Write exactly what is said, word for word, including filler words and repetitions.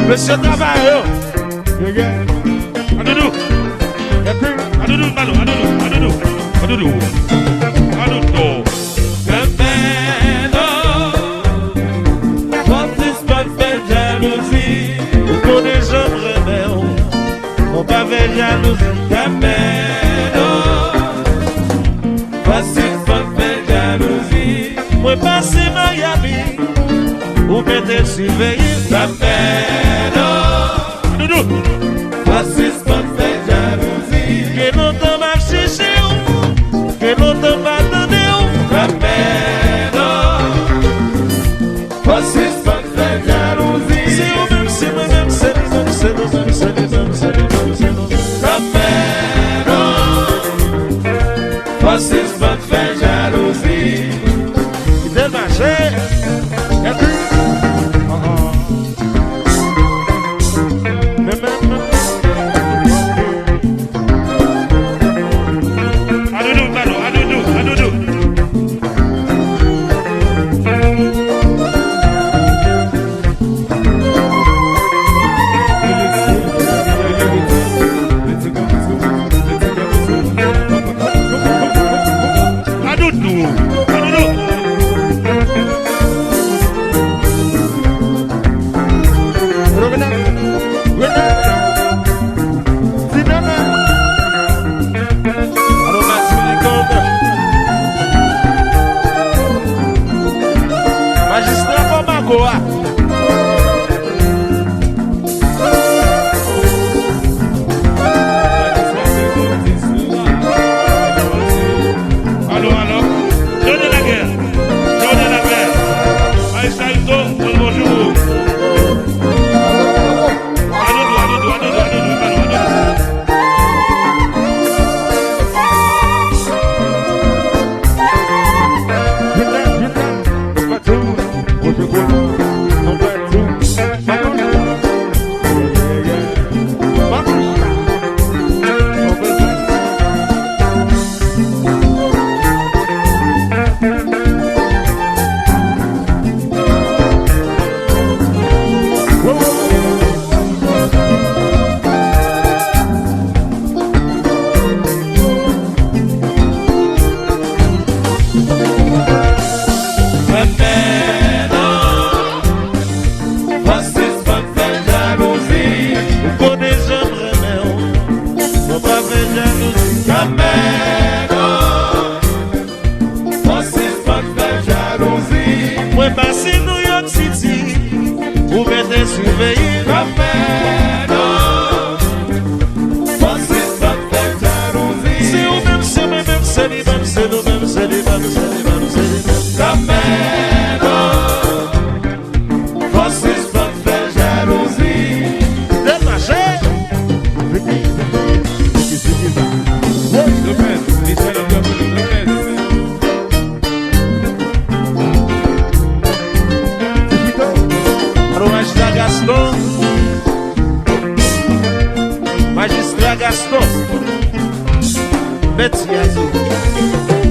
Mesye travay yo. Yeah, yeah. Adoudou. Adoudou, Malo, Adoudou, Adoudou, Adoudou. Adoudou. Fè fè non. Fò sispann fè jalouzi. Ou konnen jan m renmen w. Fò pa fè jalouzi. Fè fè non. Fò sispann fè jalouzi. Mwen pase Miami, ou mete siveye. Sa fè non. Doudou. Fò sispann fè jalouzi. Gen lontan m ap chèche w, gen lontan m pa tande w. Sa fè non. Fò sispann fè jalouzi. Se ou menm, se mwen menm, se li menm, se nou menm, se li menm, se li menm, se nou menm. Sa fè non. Fò sispann fè jalouzi. Kite l mache. Gade. Men, men, men. Adoudou, Malo, Adoudou, Adoudou. Adoudou, Adoudou. Revena, Revena. Ti nana. Alò, Matinik, majistra Bamako a. Alo, alo. Jòdè Lagè. Jòdè Lagè. Ay, Salto, bonjou. Adoudou, Adoudou, Adoudou, Adoudou, Adoudou. Fè fè non. Fò sispann fè jalouzi. Ou konnen jan m renmen w. Fò pa fè jalouzi. Fè fè non. Fò sispann fè jalouzi. Mwen pase New York City. Ou mete siveye. Fè fè non. Fò sispann fè jalouzi. Se ou menm, se mwen menm, se li menm, se nou menm, se li menm, se li menm, se li menm. Fè fè non. Fò sispann fè jalouzi. Detache. Lopez, Michel Antonio Lopez. Alo, Majistra Gaston. Majistra Gaston. Mèt ti a di.